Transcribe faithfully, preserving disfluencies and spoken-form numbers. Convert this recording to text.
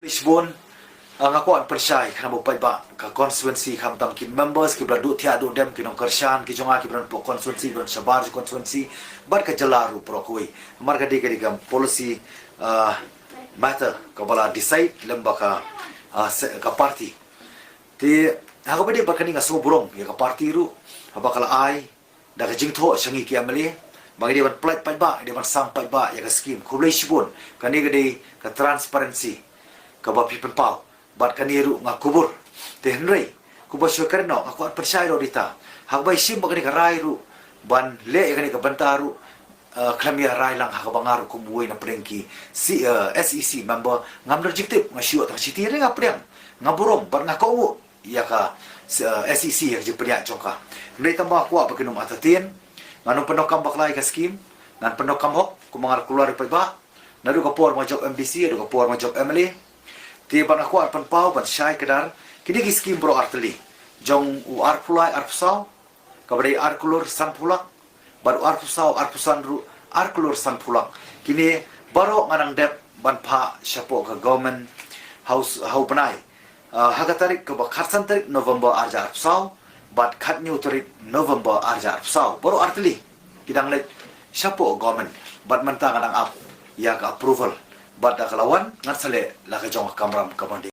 Shibun, ah, nga kwah pynshai, khnang ba u paidbah ka constituency, khamtam ki members kiba la duh thiah duh dem, ki nongkyrshan ki jong nga kiba don hapoh constituency, kiba don shabar jong constituency, bad ka jylla ruh baroh kawei. Namar ka dei, ka dei ka policy, ah, matter kaba la decide lem bad ka, ah, se-, ka party. Te ha kaba ïadei bad kane nga sngewburom ïa ka party ruh, haba ka la ai da ka jingthoh sha ngi ki M L A ba ngi dei ban pynlait paidbah, ngi dei ban sam paidbah ïa ka skim. Khublei shibun, kane ka dei ka transparency kaba phi pynpaw, bad kane ruh nga kubur. Te hynrei, kumba shu kren noh, nga kwah pynshai ruh ïa kata, ha kaba ïashim bad kane ka rai ruh ban leh ïa kane ka bynta ruh, eh, khlem ïa rai lang ha kaba nga ruh kum uwei na pdeng ki C-, eh, S E C member, ngam don jingtip, nga shu ïoh tang shithi, hynrei nga pdiang, nga burom bad nga kohnguh ïa ka, eh, S E C, ïa ka jingpynïaid jong ka. Hynrei tang ba nga kwah ba kin ym artatien, ngan ym pyndonkam bakla ïa ka skim, ngan pyndonkam hok, kumba nga la kular ïa u paidbah, naduh ka por ba nga jop M D C haduh ka por ba nga jop M L A. Te bad nga kwah pynpaw ban shai kdar, kine ki skim baroh artylli, jong u arphew lai arphew saw, kaba dei ar klur sanphew lak, bad u arphew saw arphew san ruh ar klur sanphew lak. Kine baroh nga dang dep ban phah shapoh ka government ha u, ha u bnai, ah, ha ka tarik kaba khatsan tarik November ar hajar arphew saw, bad khathynñiew tarik November ar hajar arphew saw. Baroh artylli ki dang leit shapoh government, bad mynta nga dang ap ïa ka approval, bad da ka la wan ngan sa leh la ka jong ka kamram ka ban dei.